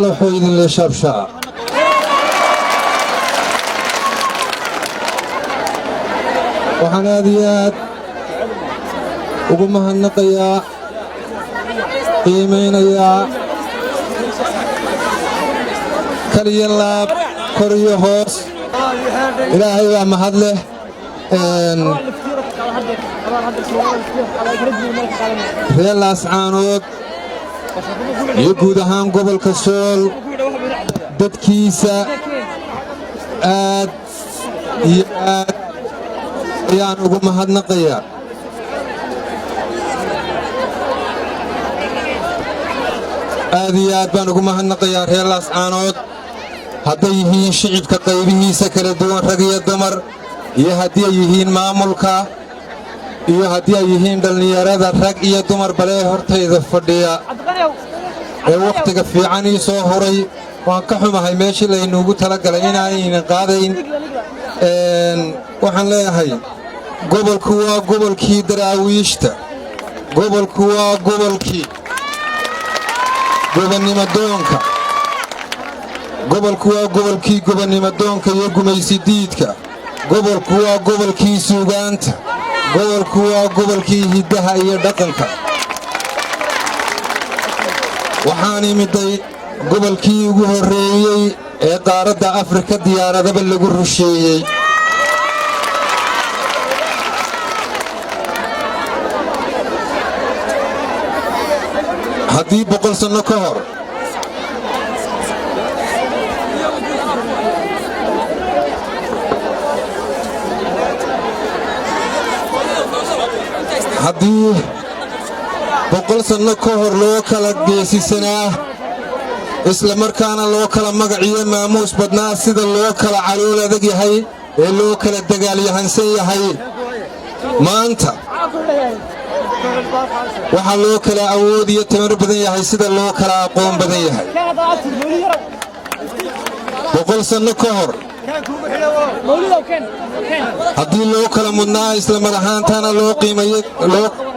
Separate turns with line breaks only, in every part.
Wuxuu idinle shaabshaa. Waxaan aad iyo aad ugu mahadnaqayaa, qiimaynayaa, kaliya laab, kor iyo hoos. Ilaahay baa mahad leh. Reer Laascaanood iyo guud ahaan gobolka Sool dadkiisa aad iyo aad ayaan ugu mahadnaqayaa. Aad iyo aad baan ugu mahadnaqayaa reer Laascaanood, hadday yihiin shicibka qaybihiisa kala duwan, rag iyo dumar, iyo haddii ay yihiin maamulka, iyo haddii ay yihiin dhallinyarada, rag iyo dumar balee hortayda fadhiya ee wakhtiga fiican ii soo huray. Waan ka xumahay meeshii laynuugu talagalay inaanaynan qaadayn. Waxaan leeyahay, gobolku waa gobolkii Daraawiishta, gobolku waa gobolkii gobonnimodoonka, gobolku waa gobolkii gobonnimodoonka iyo gumaysidiidka, gobolku waa gobolkii suugaanta, gobolku waa gobolkii hiddaha iyo dhaqanka. Waxaan imiday gobolkii ugu horreeyey ee qaaradda Afrika diyaaradaba lagu rusheeyey. Haddii 100 sanno ka hor haddii 100 sanno ka hor loo kala geesisanaa, isla markaana loo kala magaciyo maamuus badnaa sida loo kala calool adag yahay ee loo kala dagaalyahansan yahay, maanta waxaa loo kala awood iyo tamar badan yahay sida loo kala aqoon badan yahay. 100 sanno ka hor haddii loo kala mudnaa, isla mar ahaantana loo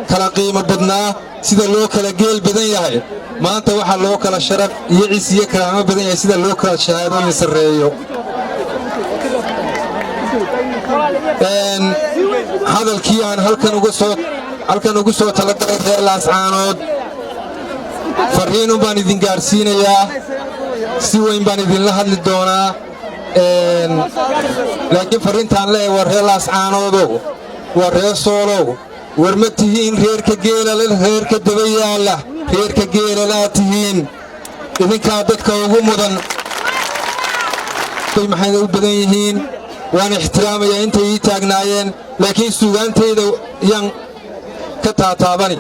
kala qiimo badnaa sida loo kala geel badan yahay, maanta waxaa loo kala sharaf iyo cis iyo karaamo badan yahay sida loo kala shahaadooyin sarreeyo. Hadalkii aan halkan ugu soo talagalay reer Laascaanood, farriinun baan idin gaadhsiinayaa, si weyn baan idinla hadli doonaa, laakiin farriintaan leeyahay waa: reer Laascaanoodow, waa reer Soolow, war ma tihiin reerka geelala, reerka daba yaalla. Reerka geelalaa tihiin, idinkaa dadka ugu mudan. Maxay u badan yihiin? Waan ixtiraamayaa intay ii taagnaayeen, laakiin suugaantayda yaan ka taataabani.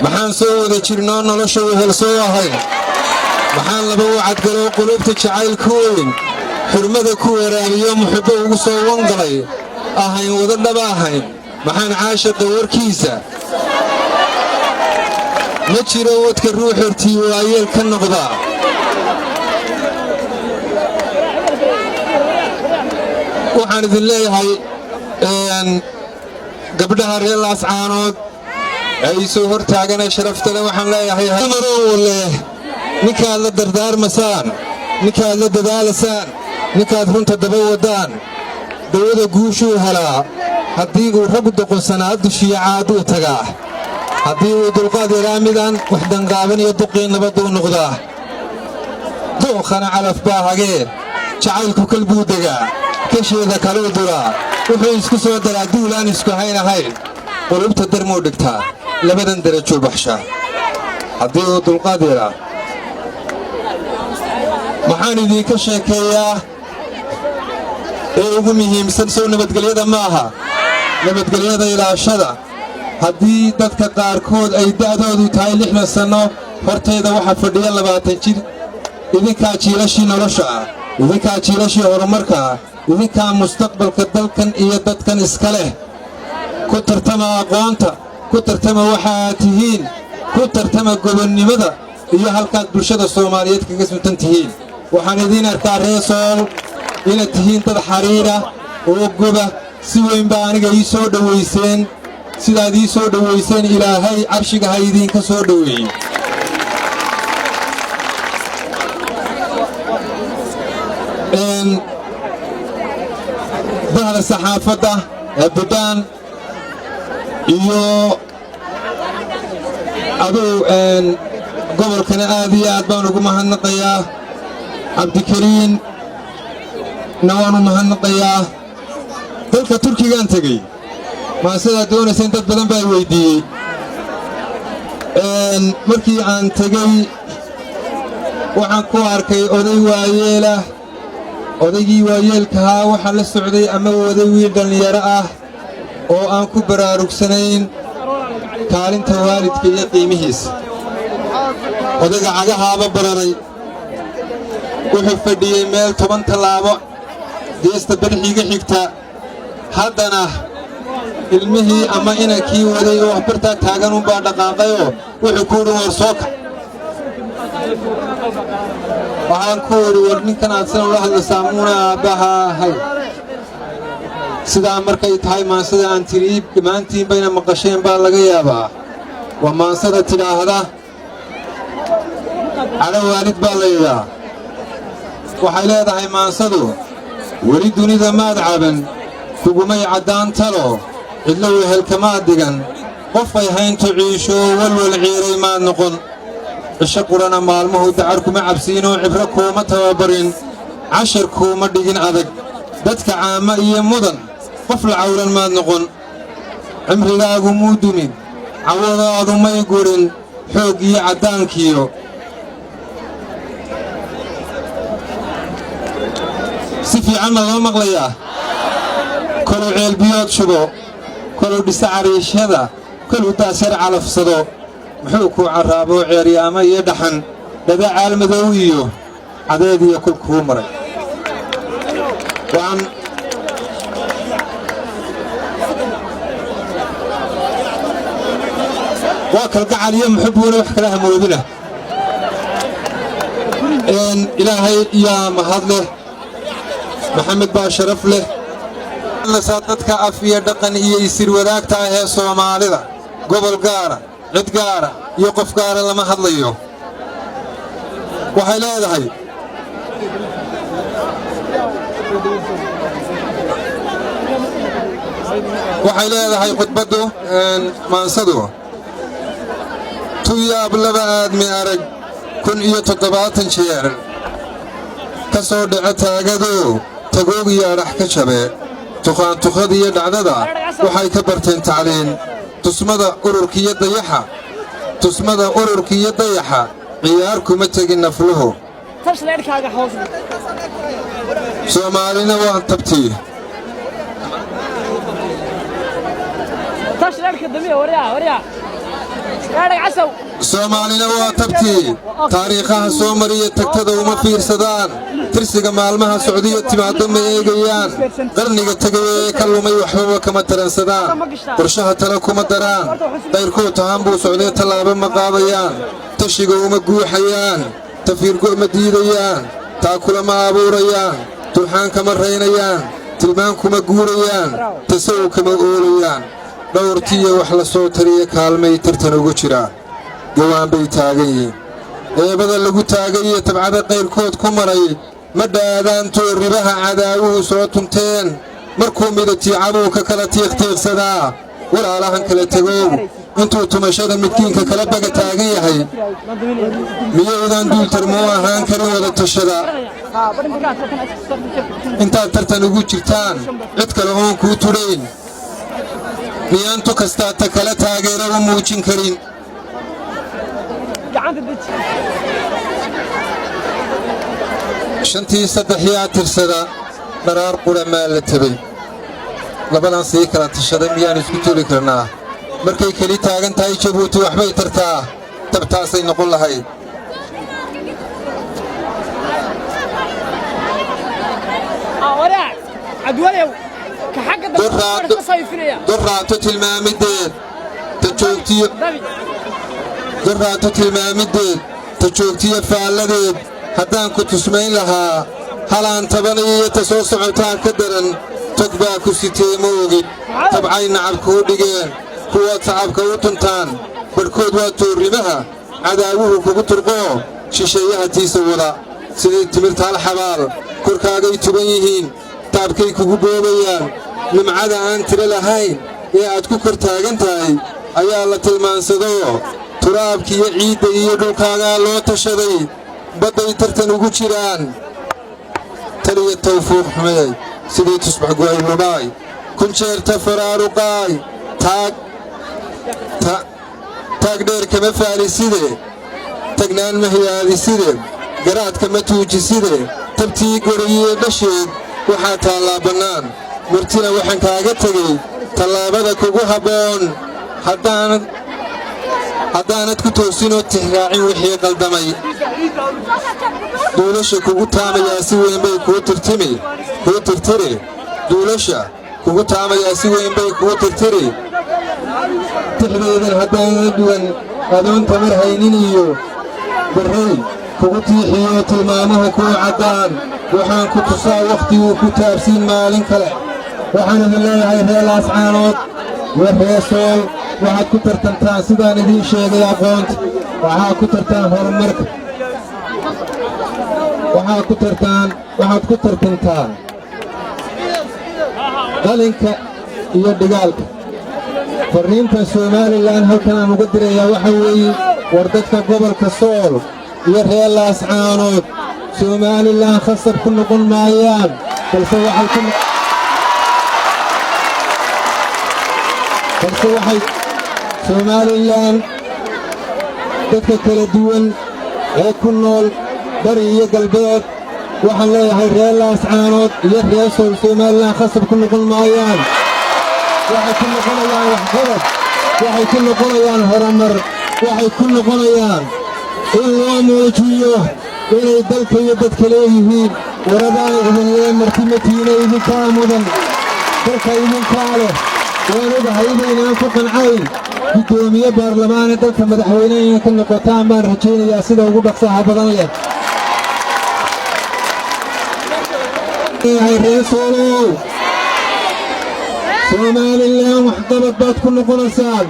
Maxaan soo wada jirnoo nolosha wehel soo ahayn? Maxaan laba wacadgaloo qulubta jacayl ku weyn, xurmada ku waraabiyo, muxubbo ugu soo wangalay ahayn, wada dhaba ahayn? Maxaan caashaqa warkiisa ma jiro wadka ruux hortii waayeel ka noqdaa? Waxaan idin leeyahay, gabdhaha reer Laascaanood ee ii soo hor taaganee sharaftale, waxaan leeyahay: dumarow leh, ninkaad la dardaarmasaan, ninkaad la dadaalasaan, ninkaad runta daba waddaan, dawada guushuu helaa. Haddii uu raggu doqonsanaa, dushiyo caaduu tagaa. Haddii uu dulqaad yaraa, midaan wax danqaaban iyo duqii nabaduu noqdaa. Duukhana calaf baa hagee, jacaylku kal buu degaa, kasheeda kaluu duraa, wuxuu isku soo daraa duulaan isku hayn ahayn, qulubta darmuu dhigtaa, labadan derajuu baxshaa. Haddii uu dulqaad yaraa, maxaan idiinka sheekeeyaa ee ugu muhiimsan? Sow nabadgelyada ma aha? Nabadgelyada ilaashada. Haddii dadka qaarkood ay da'doodu tahay 60 sanno, hortayda waxaa fadhiya 20 jir. Idinkaa jiilashii nolosha ah, idinkaa jiilashii horumarka ah, idinkaa mustaqbalka dalkan iyo dadkan iska leh. Ku tartama aqoonta, ku tartama waxa aad tihiin, ku tartama gobonnimada iyo halkaad bulshada Soomaaliyeed kaga suntan tihiin. Waxaan idiin arkaa, ree Sool, inaad tihiin dad xariira oo goba. Si weyn baa aniga ii soo dhowayseen. Sidaad ii soo dhowayseen, Ilaahay carshiga ha idiinka soo dhoweeyey. Bahda saxaafadda ee Buddaan iyo aduu gobolkana aad iyo aad baan ugu mahadnaqayaa. Cabdikariin na waan u mahadnaqayaa. Dalka Turkigaan tegey, maansidaa doonaysa in dad badan baa weyddiiyey. Markii aan tegey, waxaan ku arkay oday waayeelah. Odaygii waayeelkahaa waxaa la socday ama waday wiil dhallinyaro ah oo aan ku baraarugsanayn kaalinta waalidka iyo qiimihiisa. Odayga cagahaaba bararay, wuxuu fadhiyey meel 10 tallaabo geesta bidxiga xigta. Haddana ilmihii ama inankii waday oo waxbartaa taagan unbaa dhaqaaqayoo wuxuu ku idhi, "War soo kac." Waxaan ku idhi, "War ninkan aad sidan ula hadlaysaa muuna aabbaha ahay?" Sidaa markay tahay, maansada aan tiriib dhammaantiin bayna maqasheen baa laga yaabaa. Waa maansada tidhaahda "Cadho waalid" baa la yidhaa. Waxay leedahay maansadu: weli dunida maad caban, kugumay caddaan talo, cidlo wehelkamaad dhigan, qofay hayntu ciisho walwal ciiray maad noqon, cisho qudhana maalmuhu dacar kuma cabsiinoo cibro kuuma tababarin, cashar kuuma dhigin adag, dadka caamma iyo mudan qof la cawlan maad noqon, cimrigaagu muu dumin, cawadaadu may gurin, xoog iyo caddaankiyo si fiican ma loo maqlayaa? Koluu ceelbiyood shubo, koluu dhisa cariishyada, koluu daasyar calafsado, muxuu kuu carraaboo ceeryaamo iyo dhaxan dhada caalmadow iyo cadeed iyo kul kuu maray. Waxaan waa kalgacal iyo muxubbuuna wax kala hamoodina. Ilaahay yaa mahad leh, Maxamed baa sharaf leh. Dadka af iyo dhaqan iyo isir wadaagta ah ee Soomaalida, gobol gaara, cid gaara iyo qof gaara lama hadlayo. Waxay leedahay: waxay leedahay khudbaddu, maansadu: tuyaab laba aadmi arag 1070 jeer ka soo dhaco taagadoo tagoog iyo adhax ka jabe, tukhaantukhada iyo dhacdada waxay ka barteen tacliin, tusmada ururkiiyo dayaxa, tusmada ururkiiyo dayaxa ciyaar kuma tegin nafluhu. Soomaalina waan tabtii. Soomaalina waa tabtii taariikhaha soo mariya, tagtada uma fiirsadaan, tirsiga maalmaha socdiyo timaaddo ma eegayaan, qarniga tegay ee ka lumay waxbaba kama taransadaan, qorshaha tale kuma daraan, qayrkood tahaan buu socdee tallaabo ma qaadayaan, tashiga uma guuxayaan, tafiirgo ma diidayaan, taakula ma abuurayaan, turxaan kama raynayaan, tilmaan kuma guurayaan, tasaw kama oolayaan, dhowrtiiyo wax la soo tariya kaalmay tartan ugu jiraan, gawaan bay taagan yihiin, eebada lagu taagay iyo tabcada qayrkood ku maray ma dhaadaantoo ribaha cadaawuhu soo tunteen, markuu midatiicabuu ka kala tiiqtiiqsadaa. Walaalahan kala tegow, intuu tumashada midkiinka kala baga taagan yahay, miyaydan duultarmuu ahaan karin wada tashada intaad tartan ugu jirtaan cid kale oon kuu tudhayn? Miyaantu kastaa ta kale taageero u muujin karin? Shantii saddexyaa tirsada dharaar qudha maa la tebay, labadan sii kala tashaday miyaan isku toli karnaa? Markay keli taagan tahay Jabuuti waxbay tartaa, tabtaasay noqon lahayd. Dorraato tilmaamiddeed ta joogtiyo, dorraato tilmaamiddeed ta joogtiyo faalladeed haddaan ku tusmayn lahaa, halaan tabanaya iyo ta soo socotaa ka daran. Tog baa ku sitee ma ogid, tabcay nacab kuu dhigeen kuwaad sacabka u tuntaan, barhkood waa toorrimaha cadaawuhu kugu turqoo shisheeyaha tiisa wada sidii timirtaal xabaal. Korkaagay tuban yihiin, taabkay kugu boobayaan. Nimcada aan tiro lahayn ee aad ku kor taagan tahay ayaa la tilmaansadoo turaabkiiyo ciidda iyo dhulkaagaa loo tashaday. Badday tartan ugu jiraan. Taliya tawfuuq xumeey, sidii tusbax go'ay lumaay, kun jeerta faraaruqaay. Taag taag dheer kama faaliside, tagnaan ma hiyaadiside, garaadka ma tuujiside. Tabtii goriyee dhasheed waxaa taallaa bannaan. Murtina waxaan kaaga tegey tallaabada kugu habboon haddaanad ku toosinoo tixraacin wixii qaldamay. Duulasha kugu taamayaa si weyn bay kuu tirtimi, kuu tirtiri. Duulasha kugu taamayaa si weyn bay kuu tirtiri. Tixdaydan haddaanan dhugan adoon tamar haynin iyo barrey kugu tiixiyo tilmaamuhu kuu caddaan, waxaan ku tusaa wakhtiguu ku taabsiin maalin kale. Waxaan idin leeyahay, reer Laascaanood iyo reer Sool, waxaad ku tartantaan, sidaan idiin sheegay, aqoonta. Waxaad ku tartaan horumarka. Waxaad ku tartantaan qalinka iyo dhigaalka. Farriinta Somaliland halkan aan uga dirayaa waxa weeye: war dadka gobolka Sool iyo reer Laascaanood Somaliland khasab ku noqon maayaan, balse waxay Somaliland dadka kala duwan ee ku nool bari iyo galbeed waxaan leeyahay, reer Laascaanood iyo reer Sool Somaliland khasab ku noqon maayaan. Waxay ku noqonayaan waxqabad, waxay ku noqonayaan horumar, waxay ku noqonayaan in loo muujiyo inay dalka iyo dadka leeyihiin. Waradaan idinlee marti matiina, idinkaa mudan, dalka idinkaa leh. Waan ogahay inaynaan ku qancayn guddoomiye baarlamaane. Dalka madaxweyne inay ka noqotaan baan rajaynayaa sida ugu dhaqsaha badan leh. Reer Soolow, Somaliland waxqabad baad ku noqonaysaan.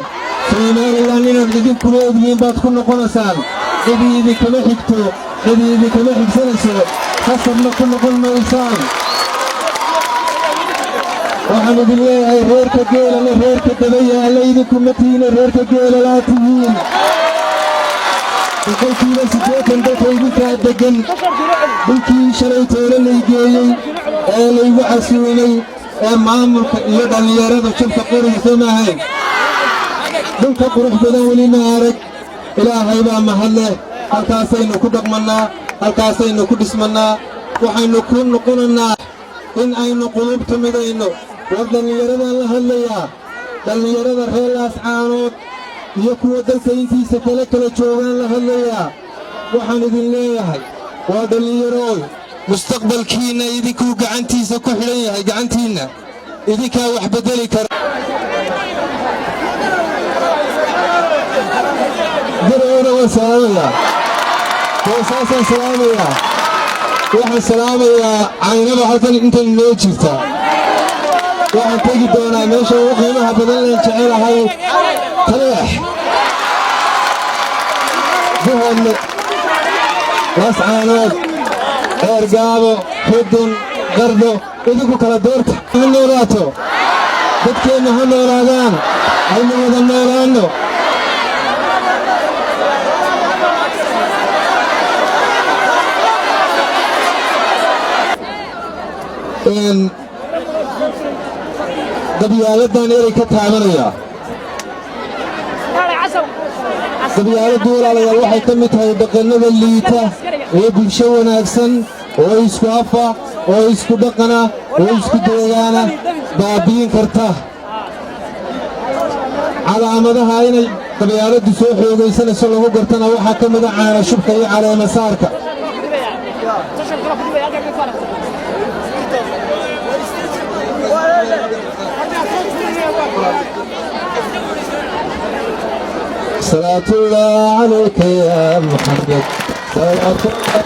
Somaliland inaad idinku leedihiin baad ku noqonaysaan. Cidii idinkama xigto, cidii idinkama xigsanayso, khasabna ku noqon maysaan. Waxaan idin leeyahay, reerka geelale reerka daba yaalla idinkuma tihiine, reerka geelalaa tihiin. 80% dalka idinkaa deggan. Dhulkii shalay toole laygeeyey ee laygu casuumay ee maamulka iyo dhallinyaradu jabka qoraysa maahayn. Dhulka qurux badan weli ma arag. Ilaahay baa mahad leh. Halkaasaynu ku dhaqmannaa, halkaasaynu ku dhismannaa, waxaynu ku noqonannaa in aynu qulubta midayno. War dhallinyaradaan la hadlayaa, dhallinyarada reer Laascaanood iyo kuwa dalka intiisa kale kala joogaan la hadlayaa. Waxaan idin leeyahay, waa dhallinyarooy, mustaqbalkiinna idinkuu gacantiisa ku xidhan yahay, gacantiinna idinkaa wax beddeli kara. Garowna waan salaamayaa, Boosaasaan salaamayaa, waxaan salaamayaa Caynaba halkan intan inoo jirta. Waxaan tegi doonaa meesha ugu qiimaha badan leen jecelahay, Taleex, Buhoodle, Laascaanood, Ceergaabo, Xudun, Qardho. Idinku kala doorta. Ha noolaato dadkeenna, ha noolaadaan, aynu wada noolaanno. Qabyaaladan erey ka taabanayaa. Qabyaaladdu, walaalayaal, waxay ka mid tahay dhaqannada liita ee bulsho wanaagsan oo isku afa oo isku dhaqana oo isku deegaana baabi'in karta. Calaamadaha inay qabyaaladdu soo xoogaysanayso lagu gartana waxaa ka mida caana shubka iyo caleemasaarka. Salaatullah calayka yaa Muxamed, salaatullah.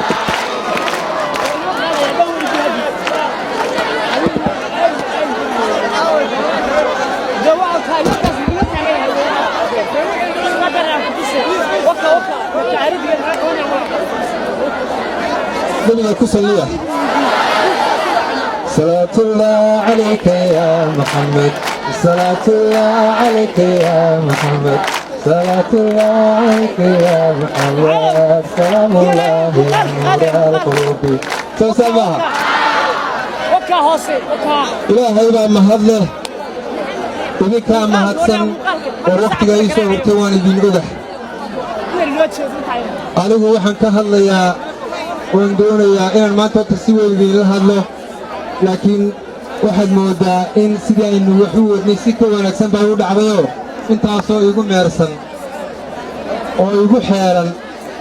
Nabiga ku salliya. Salaatullah calayka ya Maxamed, salaatullah calayka ya Maxamed, salaatullah calayka ya Maxamed, salaamullahi nuura alqulubi. Soo maaha? Ilaahay baa mahad leh, idinkaa mahadsan. War wakhtiga ii soo hortay waan idin ogax. Anigu waxaan ka hadlayaa, waan doonayaa inaan maanta horta si weyn idinla hadlo, laakiin waxaad mooddaa in sidii aynu wax u wadnay si ka wanaagsan baa u dhacdayoo intaasoo igu meersan oo igu xeeran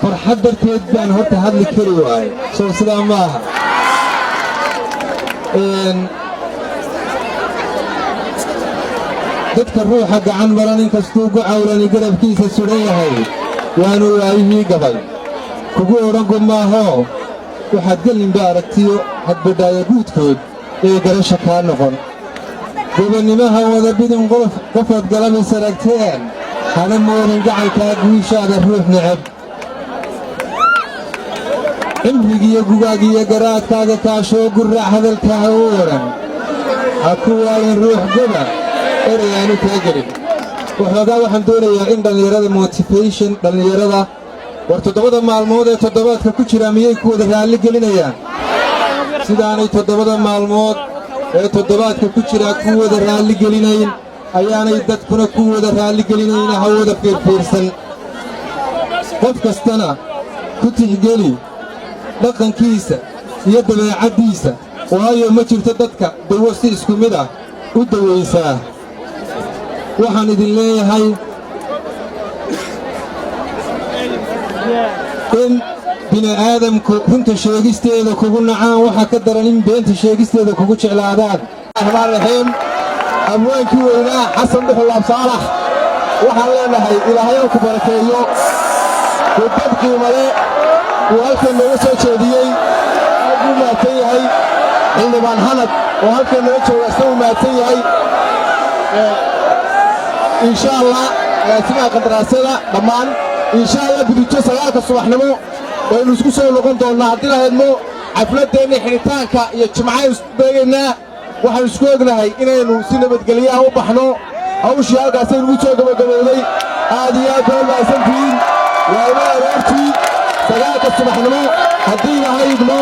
farxad darteed baan horta hadli kari waayay. Soo sidaa ma aha? Dadka ruuxa gacan maran, inkastuu gucawrani garabkiisa sudhan yahay, waanu waayihii gabay kugu odhan maahoo waxaad gelinba aragtiyo hadbadhaaya guudkood ee garasha kaa noqon. Gobonnimaha wada bidin qof qofaad galabis aragteen, hana moodin gacalkaa guushaada ruux necab. Cimrigiiyo gugaagiyo garaadkaaga kaashoo guraac hadalka ha u odhan, ha ku waayin ruux goba erey aanu kaa gelin. Waxoogaa waxaan doonayaa in dhallinyarada motivation, dhallinyarada, war 7da maalmood ee toddobaadka ku jira miyay ku wada raalli gelinayaan? Sidaanay 7da maalmood ee toddobaadka ku jiraa ku wada raalli gelinayn ayaanay dadkuna ku wada raalli gelinayna. Ha wada fiirfiirsan, qof kastana ku tixgeli dhaqankiisa iyo dabeecaddiisa, waayo ma jirto dadka dawo si isku mid ah u dawaysaa. Waxaan idin leeyahay in bini'aadamku runta sheegisteeda kugu nacaan waxaa ka daran in beenta sheegisteeda kugu jeclaadaan.
Raxmaan raxiim. Abwaankii weynaa Xasan Dhuxul Saalax, waxaan leenahay Ilaahay ku barakeeyo. Khudbad qiimale uu halkan nooga soo jeediyey, aad buu mahadsan yahay. Xildhibaan Hanad oo halkan nooga jooga isna uu mahadsan yahay. Insha Allah, agaasimaha qandaraasyada dhammaan, insha Allah berrito 9-ka subaxnimo waynu isku soo noqon doonnaa haddii la hedmo xafladdeenna xidhitaanka iyo jimcaynu isku beegaynaa. Waxaanu isku ognahay inaynu si nabadgelyaha u baxno. Hawshii halkaasay nugu soo gabagabowday. Aad iyo aad baa u mahadsantihiin. Waa inoo aroortii 9-ka subaxnimo haddii Ilaahay idmo.